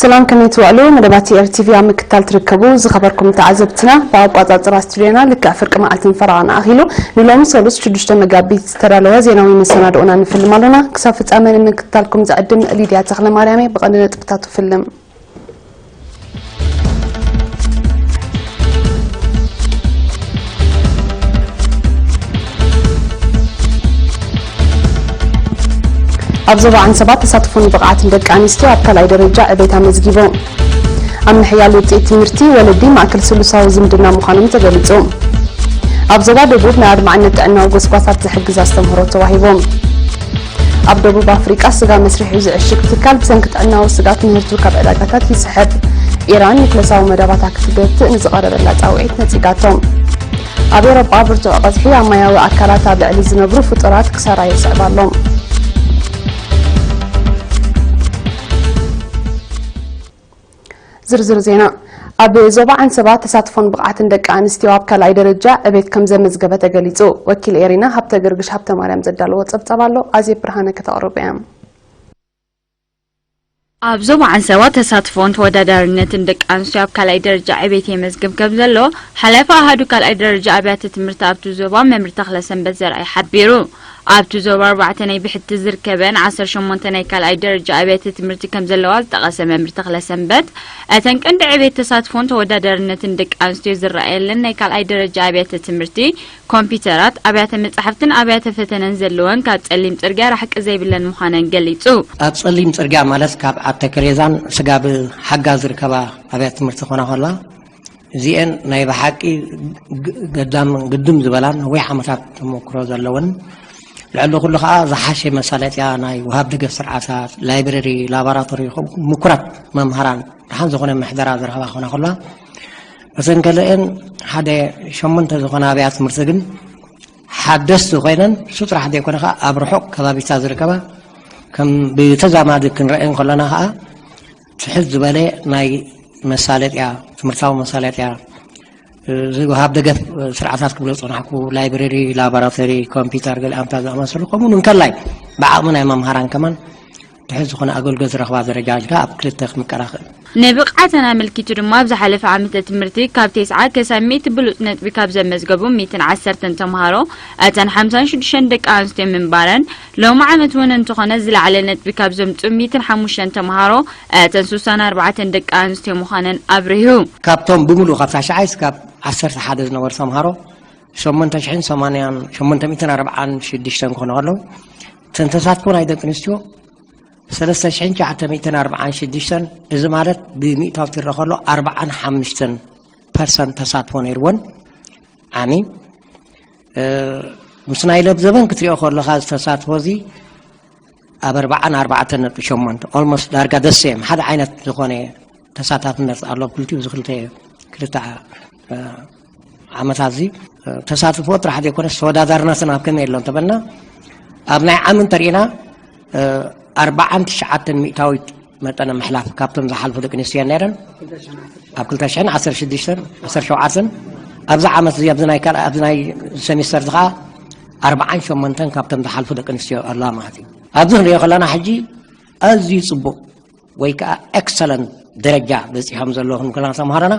ሰላም፣ ከመይ ትውዕሉ? መደባት ኤር ቲ ቪ ኣብ ምክትታል ትርከቡ ዝኸበርኩም ተዓዘብትና፣ ብኣቋጻጽራ ስቱድዮና ልክዕ ፍርቂ መዓልትን ፈረቓን ኣኺሉ ንሎሚ ሰሉስ ሽዱሽተ መጋቢት ዝተዳለወ ዜናዊ መሰናድኦና ንፍልም ኣሎና። ክሳብ ፍጻመ ንምክትታልኩም ዝዕድም ሊድያ ተኽለ ማርያም እየ። ብቐንዲ ነጥብታቱ ፍልም። ኣብ ዞባ ዓንሰባ ተሳትፎን ብቕዓትን ደቂ ኣንስትዮ ኣብ ካልኣይ ደረጃ ዕቤት ኣመዝጊቡ። ኣብ ምሕያል ውፅኢት ትምህርቲ ወለዲ ማእከል ስሉሳዊ ዝምድና ምዃኖም ተገሊጹ። ኣብ ዞባ ደቡብ ናይ ኣድማዕነት ጥዕናዊ ጎስጓሳት ዝሕግዝ ኣስተምህሮ ተዋሂቡ። ኣብ ደቡብ ኣፍሪቃ ስጋ መስርሒ ዝዕሽግ ትካል ብሰንኪ ጥዕናዊ ስጋት ምህርቱ ካብ ዕዳጋታት ይስሕብ። ኢራን ኒክለሳዊ መደባታ ክትገትእ ንዝቐረበላ ጻውዒት ነጺጋቶ። ኣብ ኤውሮጳ ብርቱዕ ቀዝሒ ኣብ ማያዊ ኣካላት ኣብ ልዕሊ ዝነብሩ ፍጡራት ክሳራ የስዕብ ኣሎ። ዝርዝር ዜና። ኣብ ዞባ ዓንሰባ ተሳትፎን ብቕዓትን ደቂ ኣንስትዮ ኣብ ካልኣይ ደረጃ ዕቤት ከም ዘመዝገበ ተገሊጹ። ወኪል ኤሪና ሃብተ ገርግሽ ሃብተማርያም ዘዳለዎ ጸብጻብ ኣሎ፣ ኣዜብ ብርሃነ ከተቕርቦ እያ። ኣብ ዞባ ዓንሰባ ተሳትፎን ተወዳዳርነትን ደቂ ኣንስትዮ ኣብ ካልኣይ ደረጃ ዕቤት የመዝግብ ከም ዘሎ ሓላፊ ኣሃዱ ካልኣይ ደረጃ ኣብያተ ትምህርቲ ኣብቲ ዞባ መምህር ተኽለ ሰንበት ዘርኣይ ሓቢሩ። ኣብቲ ዞባ ኣርባዕተ ናይ ብሕቲ ዝርከበን ዓሰርተ ሸሞንተ ናይ ካልኣይ ደረጃ ኣብያተ ትምህርቲ ከም ዘለዋ ዝጠቐሰ መምህር ተኽለ ሰንበት፣ እተን ቀንዲ ዕቤት ተሳትፎን ተወዳዳርነትን ደቂ ኣንስትዮ ዝረኣየለን ናይ ካልኣይ ደረጃ ኣብያተ ትምህርቲ ኮምፒውተራት፣ ኣብያተ መጻሕፍትን ኣብያተ ፈተነን ዘለወን ካብ ጸሊም ጽርግያ ራሕቂ ዘይብለን ምዃነን ገሊጹ። ኣብ ጸሊም ጽርግያ ማለት ካብ ዓዲ ተከሬዛን ስጋብ ሓጋ ዝርከባ ኣብያተ ትምህርቲ ክኾና ከለዋ፣ እዚኤን ናይ ብሓቂ ግ-፣ ገዳም ግድም ዝበላን ነዊሕ ዓመታት ተመክሮ ዘለወን፣ ልዕሊ ኩሉ ከዓ ዝሓሸ መሳለጥያ ናይ ወሃብ ደገፍ ስርዓታት፣ ላይብረሪ፣ ላቦራቶሪ፣ ከምኡ ምኩራት መምሃራን፣ ደሓን ዝኾነ ምሕደራ ዝረኸባ ክኾና ከለዋ፣ እተን ገለኤን ሓደ ሸሞንተ ዝኾና ኣብያተ ትምህርቲ ግን ሓደስቲ ኮይነን፣ እሱ ጥራሕ ዘይኮነ ከዓ ኣብ ርሑቕ ከባቢታት ዝርከባ፣ ከም ብተዛማዲ ክንረአን ከለና ከዓ ትሕት ዝበለ ናይ መሳለጥያ፣ ትምህርታዊ መሳለጥያ፣ እዚ ወሃብ ደገፍ ስርዓታት ክብሎ ዝጸናሕኩ፣ ላይብረሪ፣ ላቦራቶሪ፣ ኮምፒውተር፣ ገለ ኣምታ ዝኣመሰሉ፣ ከምኡ እውን እንከላይ ብዓቕሚ ናይ መምሃራን ከማን ትሕት ዝኾነ ኣገልግሎት ዝረኽባ ደረጃ ኢልካ ኣብ ክልተ ክምቀላ ይኽእል። ንብቕዓተን ኣመልኪቱ ድማ፣ ኣብ ዝሓለፈ ዓመተ ትምህርቲ ካብ ተስዓ ክሳብ ሚእቲ ብሉጽ ነጥቢ ካብ ዘመዝገቡ ሚእትን ዓሰርተን ተምሃሮ፣ እተን ሓምሳን ሽዱሽተን ደቂ ኣንስትዮ ምንባረን፣ ሎሚ ዓመት እውን እንተኾነ ዝለዓለ ነጥቢ ካብ ዘምጽኡ ሚእትን ሓሙሽተን ተምሃሮ፣ እተን ስሳን ኣርባዕተን ደቂ ኣንስትዮ ምዃነን ኣብሪሁ። ካብቶም ብምሉእ ካብ ታሽዓይ እስካብ ዓሰርተ ሓደ ዝነበሩ ተምሃሮ፣ ሸሞንተ ሽሕን ሰማንያን ሸሞንተ ሚእትን ኣርባዓን ሽዱሽተን ክኾኑ ከለዉ፣ እተን ተሳትፎ ናይ ደቂ ኣንስትዮ ሰለስተ ሽሕን ትሽዓተ ሚእትን ኣርባዓን ሽዱሽተን፣ እዚ ማለት ብሚእታዊ ትረ ከሎ ኣርባዓን ሓሙሽተን ፐርሰንት ተሳትፎ ነይርወን። ዓሚ፣ እ፣ ምስ ናይ ለብ ዘበን ክትሪኦ ከለኻ፣ እዚ ተሳትፎ እዚ ኣብ ኣርባዓን ኣርባዕተን ነጥቢ ሸሞንተ፣ ኦልሞስት ዳርጋ ደሴም፣ ሓደ ዓይነት ዝኾነ ተሳታፍነት ኣሎ። ክልቲኡ፣ እዚ ክልተ፣ ክልተ፣ እ፣ ዓመታት እዚ፣ እ፣ ተሳትፎ ጥራሕ ዘይኮነስ ተወዳዳርነትን ኣብ ከመይ ኣሎ እንተበልና፣ ኣብ ናይ ዓሚ እንተሪእና፣ እ፣ ኣርባዓን ትሽዓተን ሚእታዊት መጠነ ምሕላፍ ካብቶም ዝሓልፉ ደቂ ኣንስትዮ ነይረን። ኣብ ክልተ ሽሕን ዓሰርተ ሽዱሽተን፣ ዓሰርተ ሸውዓተን፣ ኣብዚ ዓመት እዚ፣ ኣብዚ ናይ ካልኣ-፣ ኣብዚ ናይ ሰሚስተር እዚ ከዓ ኣርባዓን ሸሞንተን ካብቶም ዝሓልፉ ደቂ ኣንስትዮ ኣለዋ ማለት እዩ። ኣብዚ ክንሪኦ ከለና፣ ሕጂ ኣዝዩ ጽቡቕ ወይ ከዓ ኤክሰለንት ደረጃ በጺሖም ዘለዉ ክንብል ከለና፣ ተምሃሮና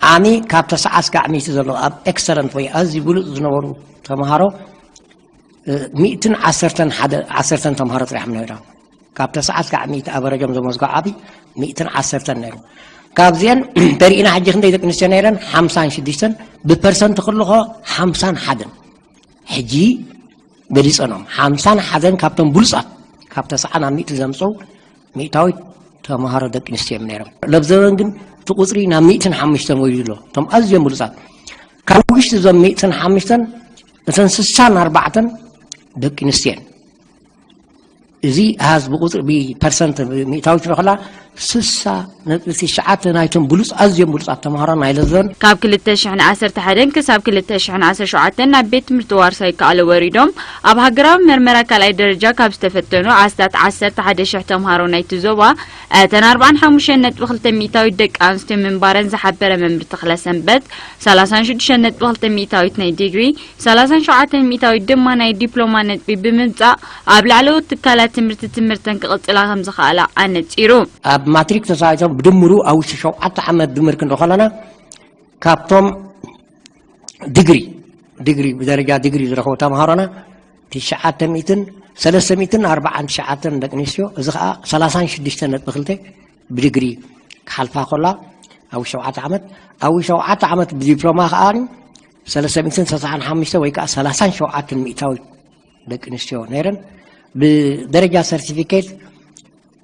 ዓሚ ካብ ተስዓ እስካዕ ሚእቲ ዘለዉ ኣብ ኤክሰለንት ወይ ኣዝዩ ብሉጽ ዝነበሩ ተምሃሮ፣ እ፣ ሚእትን ዓሰርተን ሓደ፣ ዓሰርተን ተምሃሮ ጥራሕ እዮም ነይሮም። ካብ ተስዓ እስካዕ ሚእቲ ኣቨረጆም ዘመዝግዖ ዓቢ ሚእትን ዓሰርተን ነይሩ። ካብዚአን ተሪእና ሕጂ ክንደይ ደቂ ኣንስትዮ ነይረን? ሓምሳን ሽዱሽተን፣ ብፐርሰንት ክልኾ ሓምሳን ሓደን። ሕጂ በሊጸኖም። ሓምሳን ሓደን ካብቶም ብሉጻት፣ ካብ ተስዓ ናብ ሚእቲ ዘምጽኡ ሚእታዊት ተምሃሮ ደቂ ኣንስትዮ እዮም ነይሮም። ለብዘበን ግን እቲ ቁጽሪ ናብ ሚእትን ሓሙሽተን ወሪዱ ኣሎ። እቶም ኣዝዮም ብሉጻት። ካብ ውሽጢ እዞም ሚእትን ሓሙሽተን፣ እተን ስሳን ኣርባዕተን ደቂ ኣንስትዮ እየን። እዚ ኣሃዝ ብቁጽሪ፣ ብፐርሰንት፣ ብሚእታዊት ረኸላ ስሳ ነጥቢ ትሽዓተ ናይቶም ብሉፅ ኣዝዮም ብሉፃት ተምሃሮ ናይ ለዘን ካብ ክልተ ሽሕን ዓሰርተ ሓደን ክሳብ ክልተ ሽሕን ዓሰርተ ሸውዓተን ናብ ቤት ትምህርቲ ዋርሳይ ከኣለ ወሪዶም ኣብ ሃገራዊ መርመራ ካልኣይ ደረጃ ካብ ዝተፈተኑ ኣስታት ዓሰርተ ሓደ ሽሕ ተምሃሮ ናይቲ ዞባ እተን ኣርባዓን ሓሙሽተን ነጥቢ ክልተ ሚእታዊት ደቂ ኣንስትዮ ምንባረን ዝሓበረ መምህር ተኽለ ሰንበት ሰላሳን ሽዱሽተን ነጥቢ ክልተ ሚእታዊት ናይ ዲግሪ ሰላሳን ሸውዓተን ሚእታዊት ድማ ናይ ዲፕሎማ ነጥቢ ብምምፃእ ኣብ ላዕለዎት ትካላት ትምህርቲ ትምህርተን ክቕፅላ ከምዝኸኣላ ኣነፂሩ። ኣብ ማትሪክ ተሳኢቶም ብድምሩ ኣብ ውሽጢ ሸውዓተ ዓመት ድምር ክንዲ ከለና ካብቶም ዲግሪ ዲግሪ ብደረጃ ዲግሪ ዝረኸቡ ተምሃሮና ትሽዓተ ሚእትን ሰለስተ ሚእትን ኣርባዓን ትሽዓተን ደቂ ኣንስትዮ፣ እዚ ከዓ ሰላሳን ሽዱሽተ ነጥቢ ክልተ ብዲግሪ ክሓልፋ ከላ ኣብ ሸውዓተ ዓመት ኣብ ሸውዓተ ዓመት ብዲፕሎማ ከዓ ሰለስተ ሚእትን ሰሳዓን ሓሙሽተ ወይ ከዓ ሰላሳን ሸውዓተን ሚእታዊት ደቂ ኣንስትዮ ነይረን። ብደረጃ ሰርቲፊኬት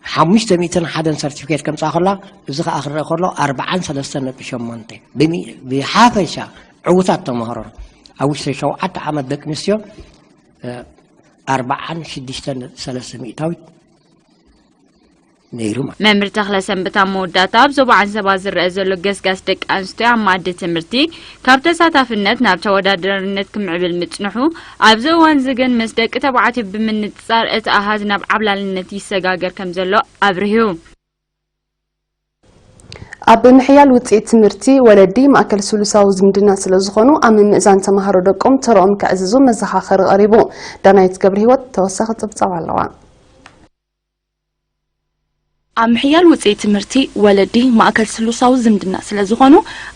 ሓሙሽተ ሚእትን ሓደን ሰርቲፊኬት ከምፅኣ ከላ፣ እዚ ከዓ ክረአ ከሎ ኣርባዓን ሰለስተን ነጥቢ ሸሞንተ ብሚ- ብሓፈሻ ዕውታት ተምሃሮ ኣብ ውሽጢ ሸውዓተ ዓመት ደቂ ኣንስትዮ እ፣ ኣርባዓን ሽዱሽተን ነጥቢ ሰለስተ ሚእታዊት ነይሩ ማለት። መምህር ተኽለ ሰንበት ኣብ መወዳእታ ኣብ ዞባ ዓንሰባ ዝረአ ዘሎ ገስጋስ ደቂ ኣንስትዮ ኣብ መኣዲ ትምህርቲ ካብ ተሳታፍነት ናብ ተወዳዳሪነት ክምዕብል ምጽንሑ ኣብዚ እዋን እዚ ግን ምስ ደቂ ተባዕትዮ ብምንጽጻር እቲ ኣሃዝ ናብ ዓብላልነት ይሰጋገር ከም ዘሎ ኣብርሁ። ኣብ ምሕያል ውፅኢት ትምህርቲ ወለዲ ማእከል ስሉሳዊ ዝምድና ስለ ዝኾኑ ኣብ ምምእዛን ተምሃሮ ደቆም ተረኦም ከዕዝዙ መዘኻኸሪ ቀሪቡ። ዳናይት ገብረሂወት ተወሳኺ ፀብፃብ ኣለዋ። ኣብ ምሕያል ውፅኢት ትምህርቲ ወለዲ ማእከል ስሉሳዊ ዝምድና ስለ ዝኾኑ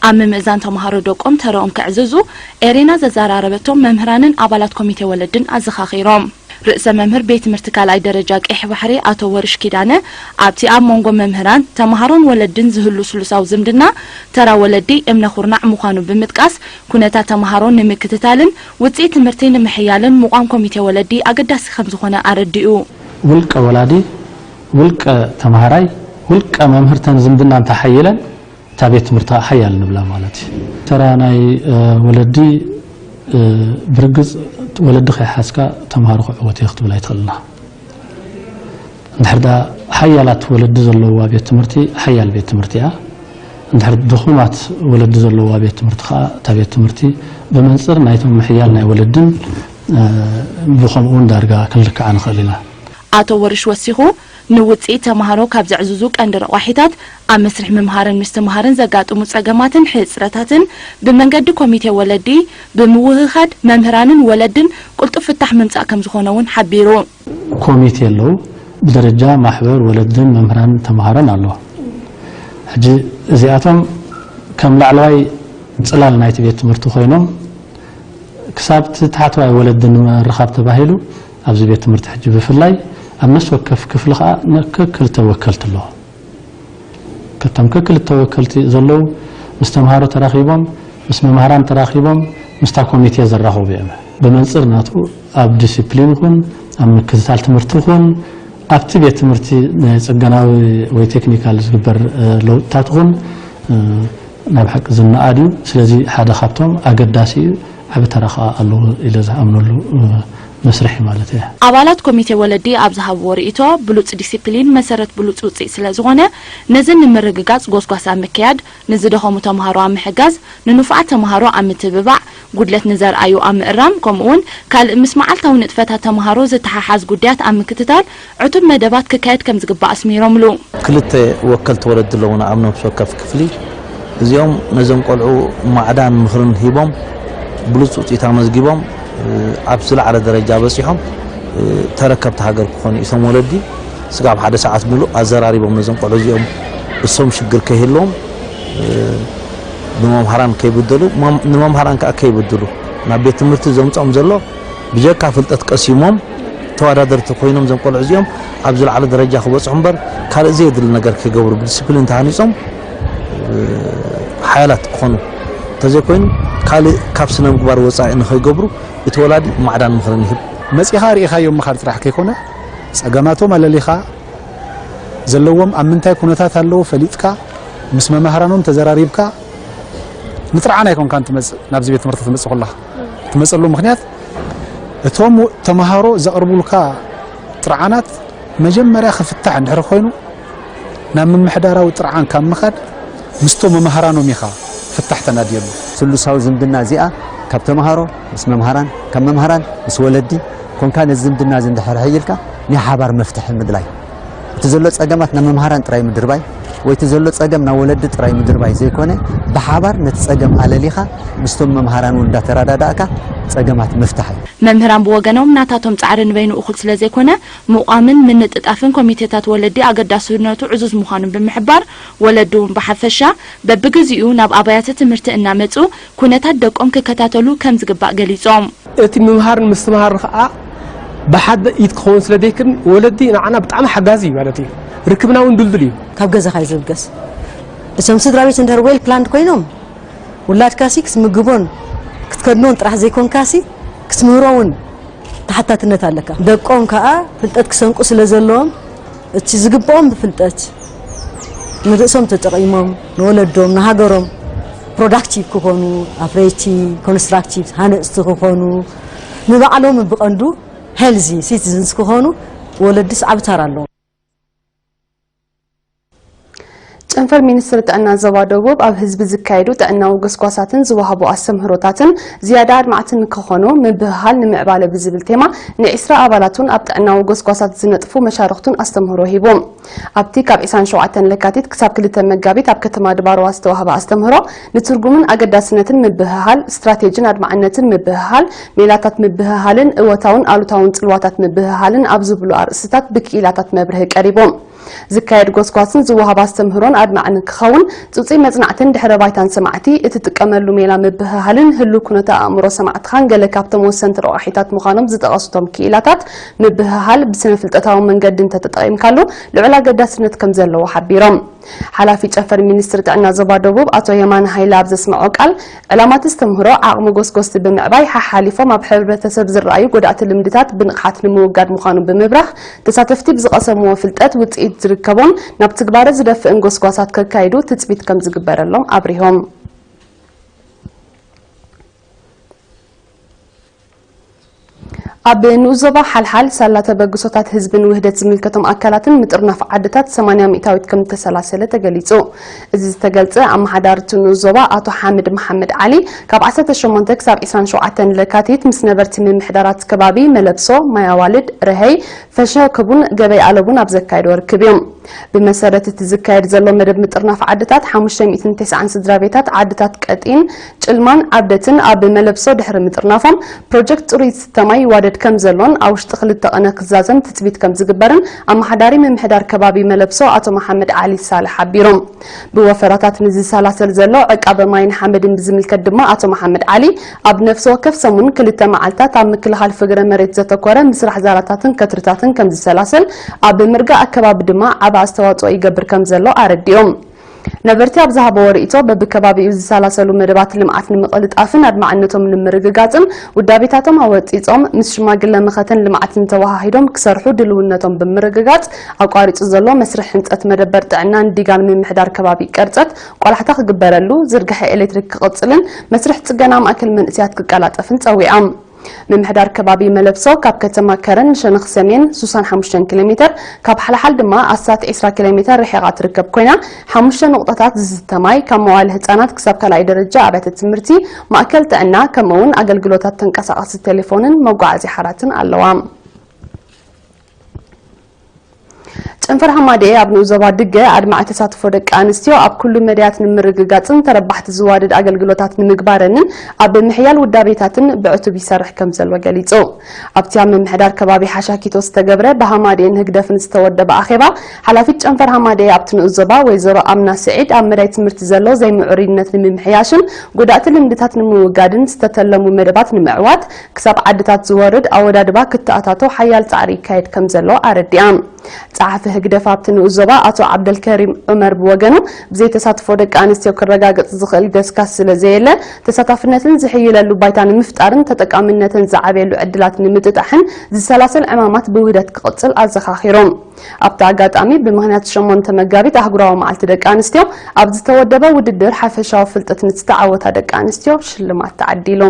ኣብ ምምእዛን ተምሃሮ ደቆም ተረኦም ከዕዝዙ ኤሬና ዘዘራረበቶም መምህራንን ኣባላት ኮሚቴ ወለድን ኣዘኻኺሮም። ርእሰ መምህር ቤት ትምህርቲ ካልኣይ ደረጃ ቀይሕ ባሕሪ ኣቶ ወርሽ ኪዳነ ኣብቲ ኣብ መንጎ መምህራን፣ ተምሃሮን ወለድን ዝህሉ ስሉሳዊ ዝምድና ተራ ወለዲ እምነ ኩርናዕ ምዃኑ ብምጥቃስ፣ ኩነታት ተምሃሮ ንምክትታልን ውፅኢት ትምህርቲ ንምሕያልን ምቋም ኮሚቴ ወለዲ ኣገዳሲ ከምዝኾነ ኣረዲኡ። ውልቀ ወላዲ፣ ውልቀ ተምሃራይ፣ ውልቀ መምህርተን ዝምድና እንተሓይለን እታ ቤት ትምህርቲ ሓያል ንብላ ማለት እዩ። ተራ ናይ ወለዲ ብርግፅ ወለዲ ከይሓዝካ ተምሃሮ ክዕወት እየ ክትብል ኣይትኽእልና። እንድሕር ደኣ ሓያላት ወለዲ ዘለዋ ቤት ትምህርቲ ሓያል ቤት ትምህርቲ እያ። እንድሕር ድኹማት ወለዲ ዘለዋ ቤት ትምህርቲ ከዓ እታ ቤት ትምህርቲ ብመንፅር ናይቶም ምሕያል ናይ ወለድን ብኸምኡ እውን ዳርጋ ክንልክዓ ንኽእል ኢና። ኣቶ ወርሽ ወሲኹ፣ ንውፅኢት ተምሃሮ ካብ ዘዕዝዙ ቀንዲ ረቋሒታት ኣብ መስርሕ ምምሃርን ምስትምሃርን ዘጋጥሙ ፀገማትን ሕፅረታትን ብመንገዲ ኮሚቴ ወለዲ ብምውህሃድ መምህራንን ወለድን ቅልጡፍ ፍታሕ ምምፃእ ከምዝኾነ እውን ሓቢሩ። ኮሚቴ ኣለዉ። ብደረጃ ማሕበር ወለድን መምህራን ተምሃሮን ኣለዉ። ሕጂ እዚኣቶም ከም ላዕለዋይ ፅላል ናይቲ ቤት ትምህርቲ ኮይኖም ክሳብ እቲ ታሕተዋይ ወለዲ ንምርኻብ ተባሂሉ ኣብዚ ቤት ትምህርቲ ሕጂ ብፍላይ ኣብ ነፍሲ ወከፍ ክፍሊ ከዓ ከክልተ ወከልቲ ኣለዎ። ከቶም ከክልተ ወከልቲ ዘለዉ ምስ ተምሃሮ ተራኺቦም ምስ መምሃራን ተራኺቦም ምስታ ኮሚቴ ዘራኸቡ እዮም። ብመንፅር ናቱ ኣብ ዲሲፕሊን ይኹን ኣብ ምክትታል ትምህርቲ ይኹን ኣብቲ ቤት ትምህርቲ ናይ ፅገናዊ ወይ ቴክኒካል ዝግበር ለውጥታት ይኹን ናይ ብሓቂ ዝነኣድ እዩ። ስለዚ ሓደ ካብቶም ኣገዳሲ እዩ፣ ዓቢ ተራ ከዓ ኣለዎ ኢለ ዝኣምነሉ መስርሕ እዩ ማለት እየ። ኣባላት ኮሚቴ ወለዲ ኣብ ዝሃብዎ ርእይቶ፣ ብሉጽ ዲሲፕሊን መሰረት ብሉጽ ውጽኢት ስለ ዝኾነ፣ ነዚ ንምርግጋጽ ጎስጓስ ኣብ ምክያድ፣ ንዝደኸሙ ተምሃሮ ኣብ ምሕጋዝ፣ ንንፉዓት ተምሃሮ ኣብ ምትብባዕ፣ ጉድለት ንዘርኣዩ ኣብ ምእራም፣ ከምኡውን ካልእ ምስ መዓልታዊ ንጥፈታት ተምሃሮ ዝተሓሓዝ ጉዳያት ኣብ ምክትታል ዕቱብ መደባት ክካየድ ከም ዝግባእ ኣስሚሮምሉ። ክልተ ወከልቲ ወለዲ ኣለዉና ኣብ ነፍሲ ወከፍ ክፍሊ። እዚኦም ነዞም ቆልዑ ማዕዳን ምኽርን ሂቦም ብሉጽ ውጽኢት ኣመዝጊቦም ኣብ ዝለዓለ ደረጃ በጺሖም ተረከብቲ ሃገር ክኾኑ እቶም ወለዲ ስጋብ ሓደ ሰዓት ሙሉእ ኣዘራሪቦም ነዞም ቆልዑ እዚኦም እሶም ሽግር ከይህልዎም ብመምሃራን ከይብደሉ ንመምሃራን ከዓ ከይብድሉ ናብ ቤት ትምህርቲ ዘምፅኦም ዘሎ ብጀካ ፍልጠት ቀሲሞም ተወዳደርቲ ኮይኖም እዞም ቆልዑ እዚኦም ኣብ ዝለዓለ ደረጃ ክበፅሑ እምበር ካልእ ዘየድሊ ነገር ከይገብሩ ብዲስፕሊን ተሃኒፆም ሓያላት ክኾኑ እንተዘይኮይኑ ካልእ ካብ ስነ ምግባር ወፃኢ ንኸይገብሩ እቲ ወላዲ ማዕዳን ምኽርን ይህብ። መፂኻ ርኢኻዮም ምኻድ ጥራሕ ከይኮነ ፀገማቶም ኣለሊኻ ዘለዎም ኣብ ምንታይ ኩነታት ኣለዉ ፈሊጥካ ምስ መማህራኖም ተዘራሪብካ ንጥርዓን ኣይኮንካን ትመጽእ ናብዚ ቤት ትምህርቲ ትመጽእ ከለኻ ትመጸሉ ምኽንያት እቶም ተማሃሮ ዘቕርቡልካ ጥርዓናት መጀመርያ ክፍታሕ እንድሕር ኮይኑ ናብ ምምሕዳራዊ ጥርዓን ካብ ምኻድ ምስቶም መማህራኖም ኢኻ ፍታሕ ተናድየሉ። ስሉሳዊ ዝምድና እዚኣ ካብ ተምሃሮ ምስ መምሃራን፣ ካብ መምሃራን ምስ ወለዲ ኮንካ ነዚ ዝምድና እዚ እንድሕር ሕይልካ ናይ ሓባር መፍትሒ ምድላይ። እቲ ዘሎ ጸገማት ናብ መምሃራን ጥራይ ምድርባይ ወይ እቲ ዘሎ ጸገም ናብ ወለዲ ጥራይ ምድርባይ ዘይኮነ ብሓባር ነቲ ጸገም ኣለሊኻ ምስቶም መምሃራን እውን እንዳተረዳዳእካ ጸገማት ምፍታሕ እዩ። መምህራን ብወገኖም ናታቶም ጻዕሪ ንበይኑ እኹል ስለ ዘይኮነ ምቋምን ምንጥጣፍን ኮሚቴታት ወለዲ ኣገዳስነቱ ዕዙዝ ምዃኑን ብምሕባር፣ ወለዲ እውን ብሓፈሻ በብግዚኡ ናብ ኣባያተ ትምህርቲ እናመጹ ኩነታት ደቆም ክከታተሉ ከም ዝግባእ ገሊጾም። እቲ ምምሃርን ምስትምሃርን ኸኣ ብሓደ ኢድ ክኸውን ስለ ዘይክን ወለዲ ንዓና ብጣዕሚ ሓጋዚ እዩ ማለት እዩ። ርክብና እውን ድልዱል እዩ። ካብ ገዛኻ እዩ ዝብገስ። እቶም ስድራ ቤት እንድሕር ዌል ፕላንድ ኮይኖም ውላድካሲ ክትምግቦን ክትከድኖን ጥራሕ ዘይኮንካሲ ክትምህሮ እውን ተሓታትነት ኣለካ። ደቆም ከኣ ፍልጠት ክሰንቁ ስለ ዘለዎም እቲ ዝግብኦም ብፍልጠት ንርእሶም ተጠቒሞም ንወለዶም ንሃገሮም ፕሮዳክቲቭ ክኾኑ ኣፍረይቲ ኮንስትራክቲቭ ሃነፅቲ ክኾኑ ንባዕሎም ብቐንዱ ሄልዚ ሲቲዝንስ ክኾኑ ወለድስ ዓቢ ተራ ኣለዎም። ጨንፈር ሚኒስትሪ ጥዕና ዞባ ደቡብ ኣብ ህዝቢ ዝካየዱ ጥዕናዊ ጎስጓሳትን ዝወሃቡ ኣስተምህሮታትን ዝያዳ ኣድማዕቲ ንክኾኑ ምብህሃል ንምዕባለ ብዝብል ቴማ ንዒስራ ኣባላቱን ኣብ ጥዕናዊ ጎስጓሳት ዝነጥፉ መሻርኽቱን ኣስተምህሮ ሂቡ። ኣብቲ ካብ ዒስራን ሸውዓተን ለካቲት ክሳብ ክልተ መጋቢት ኣብ ከተማ ድባርዋ ዝተዋህበ ኣስተምህሮ ንትርጉምን ኣገዳስነትን ምብህሃል፣ ስትራቴጂን ኣድማዕነትን ምብህሃል፣ ሜላታት ምብህሃልን እወታውን ኣሉታውን ጽልዋታት ምብህሃልን ኣብ ዝብሉ ኣርእስትታት ብክኢላታት መብርሂ ቀሪቡ። ዝካየድ ጎስጓስን ዝወሃብ ኣስተምህሮን ኣድማዒ ንክኸውን፣ ጽጹይ መጽናዕትን ድሕረ ባይታን ሰማዕቲ፣ እትጥቀመሉ ሜላ ምብህሃልን ህሉው ኩነተ ኣእምሮ ሰማዕትኻን ገለ ካብቶም ወሰንቲ ረቋሒታት ምዃኖም ዝጠቐሱ እቶም ክኢላታት፣ ምብህሃል ብስነ-ፍልጠታዊ መንገዲ እንተተጠቒምካሉ ልዑል ኣገዳስነት ከም ዘለዎ ሓቢሮም። ሓላፊ ጨንፈር ሚኒስትሪ ጥዕና ዞባ ደቡብ ኣቶ የማነ ሃይለ ኣብ ዘስመዖ ቃል፣ ዕላማ እቲ ኣስተምህሮ ዓቕሚ ጎስጎስቲ ብምዕባይ ሓሓሊፎም ኣብ ሕብረተሰብ ዝረኣዩ ጎዳእቲ ልምድታት ብንቕሓት ንምውጋድ ምዃኑ ብምብራህ፣ ተሳተፍቲ ብዝቐሰምዎ ፍልጠት ውፅኢት ዝርከቦን ናብ ትግባረ ዝደፍእን ጎስጓሳት ከካይዱ ትፅቢት ከም ዝግበረሎም ኣብሪሆም። ኣብ ንኡስ ዞባ ሓልሓል ሳላ ተበግሶታት ህዝብን ውህደት ዝምልከቶም ኣካላትን ምጥርናፍ ዓድታት ሰማንያ ሚእታዊት ከም ዝተሰላሰለ ተገሊጹ። እዚ ዝተገልጸ ኣመሓዳሪ እቲ ንኡስ ዞባ ኣቶ ሓምድ መሓመድ ዓሊ ካብ ዓሰርተ ሸሞንተ ክሳብ ዒስራን ሸውዓተን ለካቲት ምስ ነበርቲ ምምሕዳራት ከባቢ መለብሶ፣ ማይ ኣዋልድ፣ ረሀይ፣ ፈሸ ክቡን ገበይ ኣለቡን ኣብ ዘካየዶ ርክብ እዩ። ብመሰረት እቲ ዝካየድ ዘሎ መደብ ምጥርናፍ ዓድታት ሓሙሽተ ሚእትን ተስዓን ስድራ ቤታት ዓድታት ቀጢን፣ ጭልማን ዓብደትን ኣብ መለብሶ ድሕሪ ምጥርናፎም ፕሮጀክት ጽሩይ ዝስተ ማይ ይዋደድ ከም ዘሎን ኣብ ውሽጢ ክልተ ቕነ ክዛዘም ትጽቢት ከም ዝግበርን ኣመሓዳሪ ምምሕዳር ከባቢ መለብሶ ኣቶ መሓመድ ዓሊ ሳልሕ ሓቢሮም። ብወፈራታት ንዝሰላሰል ዘሎ ዕቃበ ማይን ሓመድን ብዝምልከት ድማ ኣቶ መሓመድ ዓሊ ኣብ ነፍሲ ወከፍ ሰሙን ክልተ መዓልታት ኣብ ምክልኻል ፍግረ መሬት ዘተኮረ ምስራሕ ዛላታትን ከትርታትን ከም ዝሰላሰል ኣብ ምርጋእ ኣከባቢ ድማ ዓቢ ኣስተዋጽኦ ይገብር ከም ዘሎ ኣረዲኦም። ነበርቲ ኣብ ዝሃበዎ ርእይቶ በብከባቢኡ ዝሰላሰሉ መደባት ልምዓት ንምቕልጣፍን ኣድማዕነቶም ንምርግጋጽን ውዳቤታቶም ኣወጺጾም ምስ ሽማግለ መኸተን ልምዓትን ተወሃሂዶም ክሰርሑ ድልውነቶም ብምርግጋጽ ኣቋሪጹ ዘሎ መስርሕ ህንጸት መደበር ጥዕናን ዲጋን ምምሕዳር ከባቢ ቀርጸት ቆላሕታ ክግበረሉ፣ ዝርግሐ ኤሌክትሪክ ክቕጽልን መስርሕ ጽገና ማእከል መንእሰያት ክቀላጠፍን ጸዊዖም። ምምሕዳር ከባቢ መለብሶ ካብ ከተማ ከረን ንሸነኽ ሰሜን ሱሳን ሓሙሽተ ኪሎ ሜተር፣ ካብ ሓልሓል ድማ ኣስታት ዒስራ ኪሎ ሜተር ርሒቓ ትርከብ ኮይና፣ ሓሙሽተ ነቑጣታት ዝስተ ማይ፣ ካብ መዋእለ ህጻናት ክሳብ ካልኣይ ደረጃ ኣብያተ ትምህርቲ፣ ማእከል ጥዕና፣ ከምኡ'ውን ኣገልግሎታት ተንቀሳቐሲ ቴሌፎንን መጓዓዝያ ሓራትን ኣለዋ። ጨንፈር ሃማደኤ ኣብ ንኡስ ዞባ ድገ ኣድማዒ ተሳትፎ ደቂ ኣንስትዮ ኣብ ኩሉ መዳያት ንምርግጋጽን ተረባሕቲ ዝዋደድ ኣገልግሎታት ንምግባረንን ኣብ ምሕያል ውዳቤታትን ብዕቱብ ይሰርሕ ከም ዘሎ ገሊጹ። ኣብቲ ኣብ ምምሕዳር ከባቢ ሓሻኪቶ ዝተገብረ ብሃማደኤን ህግደፍን ዝተወደበ ኣኼባ፣ ሓላፊት ጨንፈር ሃማደኤ ኣብቲ ንኡስ ዞባ ወይዘሮ ኣምና ስዒድ ኣብ መዳይ ትምህርቲ ዘሎ ዘይምዕሩይነት ንምምሕያሽን ጎዳእቲ ልምድታት ንምውጋድን ዝተተለሙ መደባት ንምዕዋት ክሳብ ዓድታት ዝወርድ ኣወዳድባ ክተኣታቶ ሓያል ጻዕሪ ይካየድ ከም ዘሎ ኣረዲኣ። ጸሓፊ ህግደፍ ኣብቲ ንኡስ ዞባ ኣቶ ዓብደልከሪም ዑመር ብወገኑ፣ ብዘይተሳትፎ ደቂ ኣንስትዮ ክረጋገጽ ዝኽእል ገስጋስ ስለ ዘየለ፣ ተሳታፍነትን ዝሕይለሉ ባይታ ንምፍጣርን ተጠቃምነተን ዝዓብየሉ ዕድላት ንምጥጣሕን ዝሰላሰል ዕማማት ብውህደት ክቕጽል ኣዘኻኺሩ። ኣብቲ ኣጋጣሚ፣ ብምኽንያት ሸሞንተ መጋቢት ኣህጉራዊ መዓልቲ ደቂ ኣንስትዮ ኣብ ዝተወደበ ውድድር ሓፈሻዊ ፍልጠት ንዝተዓወታ ደቂ ኣንስትዮ ሽልማት ተዓዲሉ።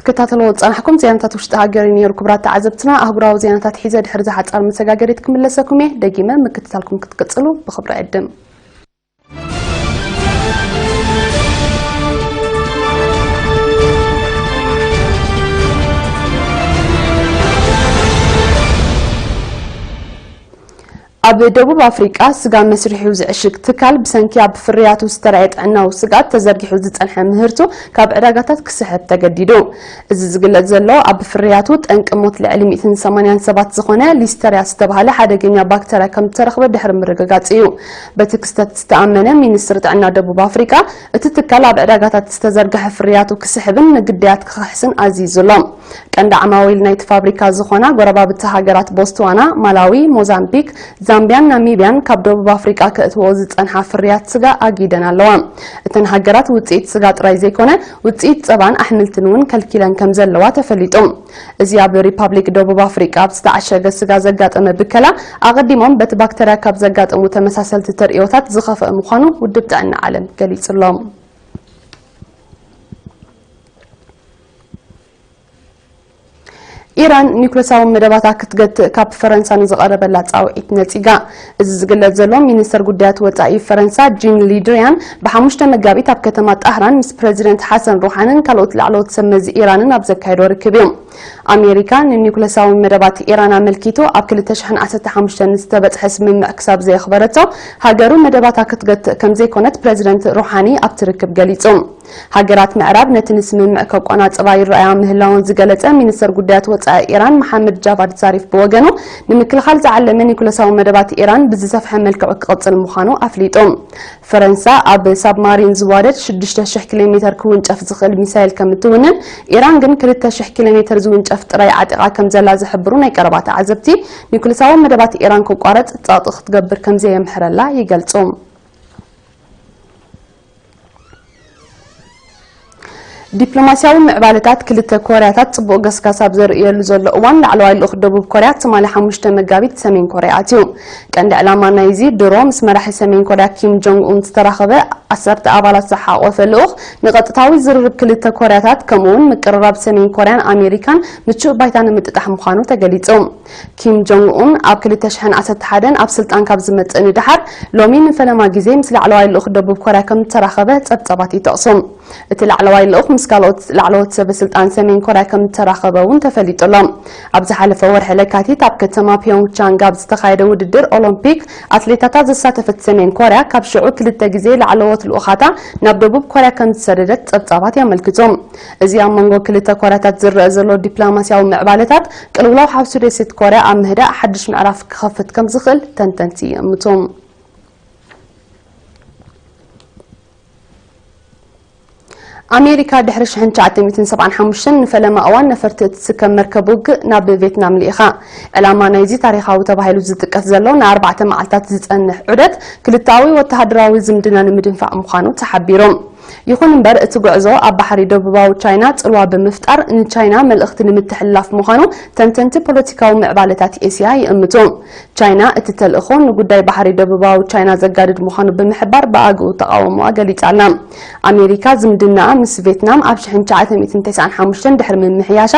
ክትከታተልዎ ዝጸናሕኩም ዜናታት ውሽጢ ሃገር እዩ ነይሩ። ክቡራት ተዓዘብትና፣ ኣህጉራዊ ዜናታት ሒዘ ድሕሪ እዚ ሓጻር መሰጋገሪት ክምለሰኩም እየ። ደጊመ ምክትታልኩም ክትቅጽሉ ብኽብሪ ዕድም። ኣብ ደቡብ ኣፍሪቃ ስጋ መስሪሑ ዝዕሽግ ትካል ብሰንኪ ኣብ ፍርያቱ ዝተራእየ ጥዕናዊ ስግኣት ተዘርጊሑ ዝጸንሐ ምህርቱ ካብ ዕዳጋታት ክስሕብ ተገዲዱ። እዚ ዝግለጽ ዘሎ ኣብ ፍርያቱ ጠንቂ ሞት ልዕሊ ሚእትን ሰማንያን ሰባት ዝኾነ ሊስተርያ ዝተባህለ ሓደገኛ ባክተርያ ከም ዝተረኽበ ድሕሪ ምርግጋጽ እዩ። በቲ ክስተት ዝተኣመነ ሚኒስትሪ ጥዕና ደቡብ ኣፍሪቃ እቲ ትካል ኣብ ዕዳጋታት ዝተዘርግሐ ፍርያቱ ክስሕብን ንግዳያት ክኸሕስን ኣዚዙ ኣሎ። ቀንዲ ዓማዊል ናይቲ ፋብሪካ ዝኾና ጎረባብቲ ሃገራት ቦትስዋና፣ ማላዊ፣ ሞዛምቢክ፣ ዛምቢያን ናሚብያን ካብ ደቡብ ኣፍሪቃ ከእትዎ ዝጸንሓ ፍርያት ስጋ ኣጊደን ኣለዋ። እተን ሃገራት ውጽኢት ስጋ ጥራይ ዘይኮነ ውጽኢት ጸባን ኣሕምልትን እውን ከልኪለን ከም ዘለዋ ተፈሊጡ። እዚ ኣብ ሪፓብሊክ ደቡብ ኣፍሪቃ ኣብ ዝተዓሸገ ስጋ ዘጋጠመ ብከላ ኣቐዲሞም በቲ ባክተርያ ካብ ዘጋጠሙ ተመሳሰልቲ ተርእዮታት ዝኸፍአ ምዃኑ ውድብ ጥዕና ዓለም ገሊጹ ኣሎ። ኢራን ኒውክለሳዊ መደባታ ክትገትእ ካብ ፈረንሳ ንዝቐረበላ ጻውዒት ነጺጋ። እዚ ዝግለጽ ዘሎ፣ ሚኒስተር ጉዳያት ወጻኢ ፈረንሳ ጂን ሊድሪያን ብሓሙሽተ መጋቢት ኣብ ከተማ ጣህራን ምስ ፕረዚደንት ሓሰን ሩሓንን ካልኦት ላዕለዎት ሰብ መዚ ኢራንን ኣብ ዘካየዶ ርክብ እዩ። ኣሜሪካ ንኒውክለሳዊ መደባት ኢራን ኣመልኪቱ ኣብ ክልተ ሽሕን ዓሰርተ ሓሙሽተን ዝተበጽሐ ስምምዕ ክሳብ ዘየኽበረቶ፣ ሃገሩ መደባታ ክትገትእ ከም ዘይኮነት ፕረዚደንት ሩሓኒ ኣብቲ ርክብ ገሊጹ። ሃገራት ምዕራብ ነቲ ንስምምዕ ከቆናጽባ ይረኣያ ምህላወን ዝገለጸ ሚኒስተር ጉዳያት ወጻኢ ኢራን መሓመድ ጃቫድ ዛሪፍ ብወገኑ፣ ንምክልኻል ዝዓለመ ኒውክለሳዊ መደባት ኢራን ብዝሰፍሐ መልክዑ ክቕጽል ምዃኑ ኣፍሊጡ። ፈረንሳ ኣብ ሳብማሪን ዝዋደድ ሽዱሽተ ሽሕ ኪሎ ሜተር ክውንጨፍ ዝኽእል ሚሳይል ከም እትውንን፣ ኢራን ግን ክልተ ሽሕ ኪሎ ሜተር ዝውንጨፍ ጥራይ ዓጢቓ ከም ዘላ ዝሕብሩ ናይ ቀረባ ተዓዘብቲ፣ ኒውክለሳዊ መደባት ኢራን ክቋረጽ ጸቕጢ ክትገብር ከም ዘየምሕረላ ይገልጹ። ዲፕሎማስያዊ ምዕባለታት ክልተ ኮርያታት ጽቡቕ ገስጋስ ኣብ ዘርእየሉ ዘሎ እዋን፣ ላዕለዋይ ልኡኽ ደቡብ ኮርያ ትማሊ ሓሙሽተ መጋቢት ሰሜን ኮርያ ኣትዩ። ቀንዲ ዕላማ ናይዚ ድሮ ምስ መራሒ ሰሜን ኮርያ ኪም ጆንግ ኡን ዝተራኸበ ዓሰርተ ኣባላት ዝሓቖፈ ልኡኽ፣ ንቐጥታዊ ዝርርብ ክልተ ኮርያታት ከምኡውን ምቅርራብ ሰሜን ኮርያን ኣሜሪካን ምቹእ ባይታ ንምጥጣሕ ምዃኑ ተገሊጹ። ኪም ጆንግ ኡን ኣብ ክልተ ሽሕን ዓሰርተ ሓደን ኣብ ስልጣን ካብ ዝመጽእ ንደሓር፣ ሎሚ ንፈለማ ግዜ ምስ ላዕለዋይ ልኡኽ ደቡብ ኮርያ ከም ዝተራኸበ ጸብጻባት ይጠቕሱ። እቲ ላዕለዋይ ልኡኽ ምስ ካልኦት ላዕለዎት ሰበ ስልጣን ሰሜን ኮርያ ከም ዝተራኸበ እውን ተፈሊጡ ኣሎ። ኣብ ዝሓለፈ ወርሒ ለካቲት ኣብ ከተማ ፒዮንግ ቻንግ ኣብ ዝተኻየደ ውድድር ኦሎምፒክ ኣትሌታታ ዘሳተፈት ሰሜን ኮርያ፣ ካብ ሽዑ ክልተ ግዜ ላዕለዎት ልኡኻታ ናብ ደቡብ ኮርያ ከም ዝሰደደት ጸብጻባት የመልክቱ። እዚ ኣብ መንጎ ክልተ ኮርያታት ዝረአ ዘሎ ዲፕሎማስያዊ ምዕባለታት፣ ቅልውላው ሓውሲ ደሴት ኮርያ ኣብ ምህዳእ ሓድሽ ምዕራፍ ክኸፍት ከም ዝኽእል ተንተንቲ ይእምቱ። ኣሜሪካ ድሕሪ ሽሕን ትሽዓተ ሚእትን ሰብዓን ሓሙሽተን ንፈለማ እዋን ነፈርቲ እትስከም መርከብ ውግእ ናብ ቬትናም ልኢኻ። ዕላማ ናይዚ ታሪኻዊ ተባሂሉ ዝጥቀስ ዘሎ ንኣርባዕተ መዓልታት ዝጸንሕ ዑደት፣ ክልተኣዊ ወተሃደራዊ ዝምድና ንምድንፋዕ ምዃኑ ተሓቢሩ። ይኹን እምበር፣ እቲ ጉዕዞ ኣብ ባሕሪ ደቡባዊ ቻይና ጽልዋ ብምፍጣር፣ ንቻይና መልእኽቲ ንምትሕልላፍ ምዃኑ ተንተንቲ ፖለቲካዊ ምዕባለታት ኤስያ ይእምቱ። ቻይና እቲ ተልእኾ ንጉዳይ ባሕሪ ደቡባዊ ቻይና ዘጋድድ ምዃኑ ብምሕባር፣ ብኣግኡ ተቓውሞኣ ገሊጻ ኣላ። ኣሜሪካ ዝምድናኣ ምስ ቬትናም ኣብ ሽሕን ትሽዓተ ሚእትን ተስዓን ሓሙሽተን ድሕሪ ምምሕያሻ፣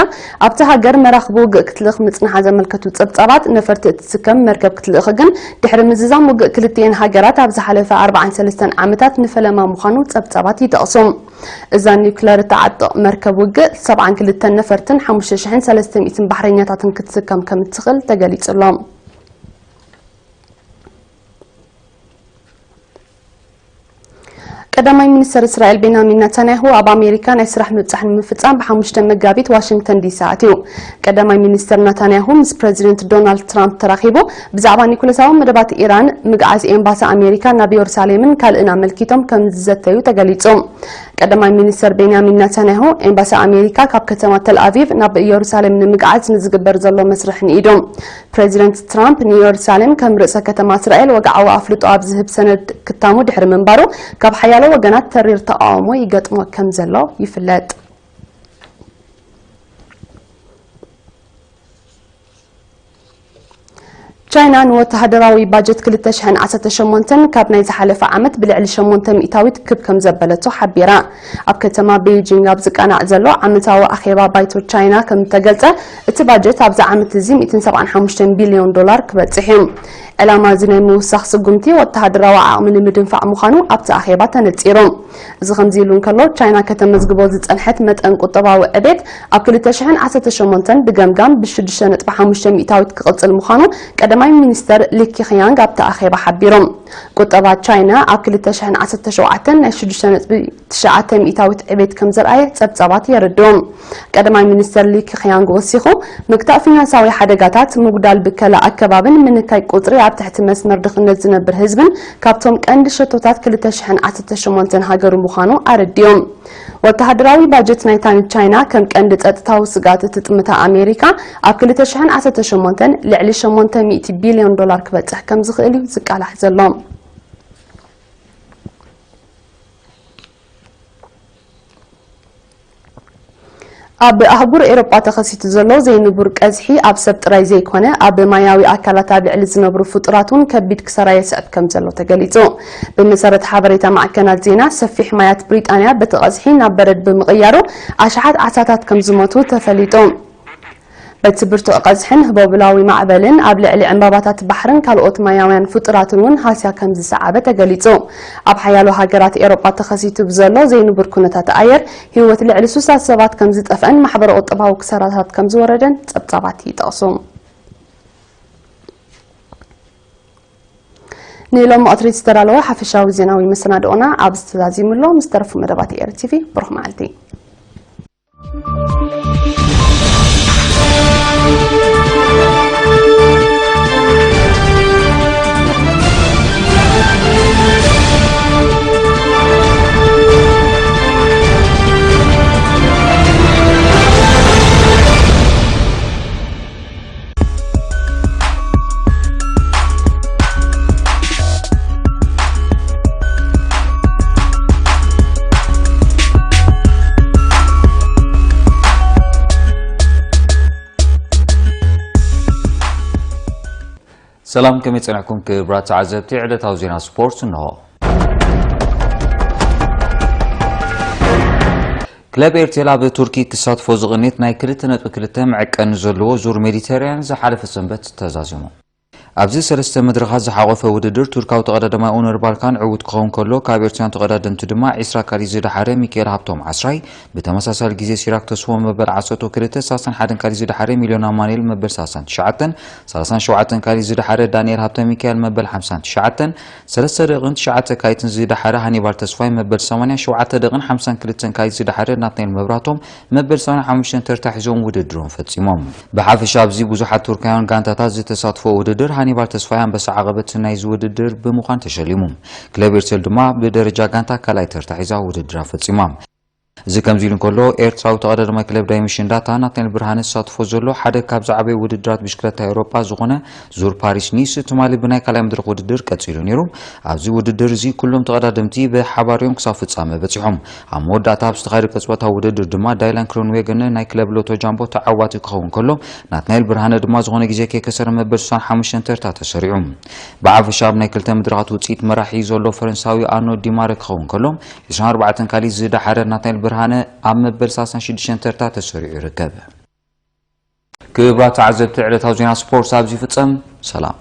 ኣብቲ ሃገር መራኽብ ውግእ ክትልእኽ ምጽንሓ ዘመልከቱ ጸብጻባት፣ ነፈርቲ እትስከም መርከብ ክትልእኽ ግን፣ ድሕሪ ምዝዛም ውግእ ክልቲኤን ሃገራት ኣብ ዝሓለፈ ኣርባዓን ሰለስተን ዓመታት ንፈለማ ምዃኑ ጸብጻባት ይጠቕሱ። እዛ ኒውክለር እትዓጥቕ መርከብ ውግእ፣ ሰብዓን ክልተን ነፈርትን ሓሙሽተ ሽሕን ሰለስተ ሚእትን ባሕረኛታትን ክትስከም ከም እትኽእል ተገሊጹ ኣሎ። ቀዳማይ ሚኒስተር እስራኤል ቤንያሚን ናታንያሁ ኣብ ኣሜሪካ ናይ ስራሕ ምብጻሕ ንምፍጻም ብሓሙሽተ መጋቢት ዋሽንግተን ዲሲ ኣትዩ። ቀዳማይ ሚኒስተር ናታንያሁ ምስ ፕረዚደንት ዶናልድ ትራምፕ ተራኺቡ ብዛዕባ ኒኩለሳዊ መደባት ኢራን፣ ምግዓዝ ኤምባሲ ኣሜሪካ ናብ የሩሳሌምን ካልእን ኣመልኪቶም ከም ዝዘተዩ ተገሊጹ። ቀዳማይ ሚኒስተር ቤንያሚን ናታንያሁ ኤምባሲ ኣሜሪካ ካብ ከተማ ተል ኣቪቭ ናብ የሩሳሌም ንምግዓዝ ንዝግበር ዘሎ መስርሕ ንኢዱ። ፕረዚደንት ትራምፕ ንየሩሳሌም ከም ርእሰ ከተማ እስራኤል ወግዓዊ ኣፍልጦ ኣብ ዝህብ ሰነድ ክታሙ ድሕሪ ምንባሩ፣ ካብ ሓያሎ ወገናት ተሪር ተቓውሞ ይገጥሞ ከም ዘሎ ይፍለጥ። ቻይና ንወተሃደራዊ ባጀት ክልተ ሽሕን ዓሰርተ ሸሞንተን ካብ ናይ ዝሓለፈ ዓመት ብልዕሊ ሸሞንተ ሚእታዊት ክብ ከም ዘበለቶ ሓቢራ። ኣብ ከተማ ቤይጂንግ ኣብ ዝቃናዕ ዘሎ ዓመታዊ ኣኼባ ባይቶ ቻይና ከም እተገልጸ፣ እቲ ባጀት ኣብዚ ዓመት እዚ ሚእትን ሰብዓን ሓሙሽተን ቢልዮን ዶላር ክበጽሕ እዩ። ዕላማ እዚ ናይ ምውሳኽ ስጉምቲ ወተሃደራዊ ዓቕሚ ንምድንፋዕ ምዃኑ ኣብቲ ኣኼባ ተነጺሩ። እዚ ከምዚ ኢሉ እንከሎ፣ ቻይና ከተመዝግቦ ዝጸንሐት መጠን ቁጠባዊ ዕቤት ኣብ ክልተ ሽሕን ዓሰርተ ሸሞንተን ብገምጋም ብሽዱሽተ ነጥቢ ሓሙሽተ ሚእታዊት ክቕጽል ምዃኑ ቀዳማይ ሚኒስተር ሊ ኬኽያንግ ኣብቲ ኣኼባ ሓቢሮም። ቁጠባ ቻይና ኣብ ክልተ ሽሕን ዓሰርተ ሸውዓተን ናይ ሽዱሽተ ነጥቢ ትሽዓተ ሚእታዊት ዕቤት ከም ዘርኣየ ጸብጻባት የረድኡ። ቀዳማይ ሚኒስተር ሊ ኬኽያንግ ወሲኹ፣ ምግታእ ፊናንሳዊ ሓደጋታት፣ ምጉዳል ብከላ ኣከባብን ምንካይ ቁጽሪ ኣብ ትሕቲ መስመር ድኽነት ዝነብር ህዝብን ካብቶም ቀንዲ ሸቶታት ክልተ ሽሕን ዓሰርተ ሸሞንተን ሃገሩ ምዃኑ ኣረዲኦም። ወተሃደራዊ ባጀት ናይታ ንቻይና ከም ቀንዲ ጸጥታዊ ስግኣት እትጥምታ ኣሜሪካ፣ ኣብ ክልተ ሽሕን ዓሰርተ ሸሞንተን ልዕሊ ሸሞንተ ሚእቲ ቢልዮን ዶላር ክበጽሕ ከም ዝኽእል እዩ ዝቃላሕ ዘሎ። ኣብ ኣህጉር ኤውሮጳ ተኸሲቱ ዘሎ ዘይንቡር ቀዝሒ ኣብ ሰብ ጥራይ ዘይኮነ፣ ኣብ ማያዊ ኣካላት ኣብ ልዕሊ ዝነብሩ ፍጡራት እውን ከቢድ ክሳራ የስዕብ ከም ዘሎ ተገሊጹ። ብመሰረት ሓበሬታ ማዕከናት ዜና፣ ሰፊሕ ማያት ብሪጣንያ በቲ ቀዝሒ ናብ በረድ ብምቕያሩ፣ ኣሽሓት ዓሳታት ከም ዝሞቱ ተፈሊጡ። በቲ ብርቱዕ ቀዝሕን ህቦብላዊ ማዕበልን ኣብ ልዕሊ ዕምባባታት ባሕርን ካልኦት ማያውያን ፍጡራትን እውን ሃስያ ከም ዝሰዓበ ተገሊጹ። ኣብ ሓያሎ ሃገራት ኤውሮጳ ተኸሲቱ ብዘሎ ዘይንቡር ኩነታት ኣየር፣ ህይወት ልዕሊ ሱሳ ሰባት ከም ዝጠፍአን ማሕበረ ቁጠባዊ ክሳራታት ከም ዝወረደን ጸብጻባት ይጠቕሱ። ንሎሚ ቀትሪ ዝተዳለወ ሓፈሻዊ ዜናዊ መሰናድኦና ኣብዚ ተዛዚሙ ኣሎ። ምስ ተረፉ መደባት ኤር ቲቪ ብሩኽ መዓልቲ። ሰላም፣ ከመይ ጸኒሕኩም ክቡራት ተዓዘብቲ ዕለታዊ ዜና ስፖርት? እንሆ። ክለብ ኤርቴል ኣብ ቱርኪ ክሳትፎ ዝቕንየት ናይ ክልተ ነጥቢ ክልተ መዐቀኒ ዘለዎ ዙር ሜዲተርያን ዝሓለፈ ሰንበት ተዛዚሙ። ኣብዚ ሰለስተ መድረኻት ዝሓቖፈ ውድድር፣ ቱርካዊ ተቐዳዳማይ ኡነር ባልካን ዕዉት ክኸውን ከሎ፣ ካብ ኤርትራውያን ተቐዳደምቲ ድማ ዒስራ ካሊ ዝደሓረ ሚካኤል ሃብቶም ዓስራይ፣ ብተመሳሳሊ ግዜ ሲራክ ተስፎ መበል ዓሰርተ ክልተ፣ ሰላሳን ሓደን ካሊ ዝደሓረ ሚልዮን ኣማኑኤል መበል ሰላሳን ትሽዓተን፣ ሰላሳን ሸውዓተን ካሊ ዝደሓረ ዳንኤል ሃብተ ሚካኤል መበል ሓምሳን ትሽዓተን፣ ሰለስተ ደቂቕን ትሽዓተ ካይትን ዝደሓረ ሃኒባል ተስፋይ መበል ሰማንያን ሸውዓተ ደቂቕን ሓምሳን ክልተን ካይት ዝደሓረ ናትናኤል መብራህቶም መበል ሰማንያን ሓሙሽተን ተርታ ሒዞም ውድድሮም ፈጺሞም። ብሓፈሻ ኣብዚ ብዙሓት ቱርካውያን ጋንታታት ዝተሳትፎ ውድድር ሃኒባል ተስፋይ ኣንበሳ ዓቐበት ናይዚ ውድድር ብምዃን ተሸሊሙ። ክለብ ኤርቴል ድማ ብደረጃ ጋንታ ካልኣይ ተርታ ሒዛ ውድድራ ፈጺማ። እዚ ከምዚ ኢሉ እንከሎ፣ ኤርትራዊ ተቐዳዳማይ ክለብ ዳይመንሽን ዳታ ናትናኤል ብርሃነ ዝሳተፎ ዘሎ ሓደ ካብ ዝዓበዩ ውድድራት ብሽክለታ ኤውሮጳ ዝኾነ ዙር ፓሪስ ኒስ ትማሊ ብናይ ካልኣይ መድረኽ ውድድር ቀጺሉ ነይሩ። ኣብዚ ውድድር እዚ ኩሎም ተቐዳደምቲ ብሓባር እዮም ክሳብ ፍጻመ በጺሖም። ኣብ መወዳእታ ኣብ ዝተኻየደ ቅጽበታዊ ውድድር ድማ ዳይላን ክሮንዌገን ናይ ክለብ ሎቶ ጃምቦ ተዓዋቲ ክኸውን ከሎ፣ ናትናኤል ብርሃነ ድማ ዝኾነ ግዜ ከይከሰረ መበል ስሳን ሓሙሽተን ተርታ ተሰሪዑ። ብሓፈሻ ኣብ ናይ ክልተ መድረኻት ውጽኢት መራሒ ዘሎ ፈረንሳዊ ኣርኖልድ ዲማረ ክኸውን ከሎ፣ ዒስራን ኣርባዕተን ካሊ ዝደሓረ ናትናኤል ብርሃነ ኣብ መበል ሰላሳን ሽዱሽተን ተርታ ተሰሪዑ ይርከብ። ክቡራት ተዓዘብቲ፣ ዕለታዊ ዜና ስፖርት ኣብዚ ይፍጸም። ሰላም።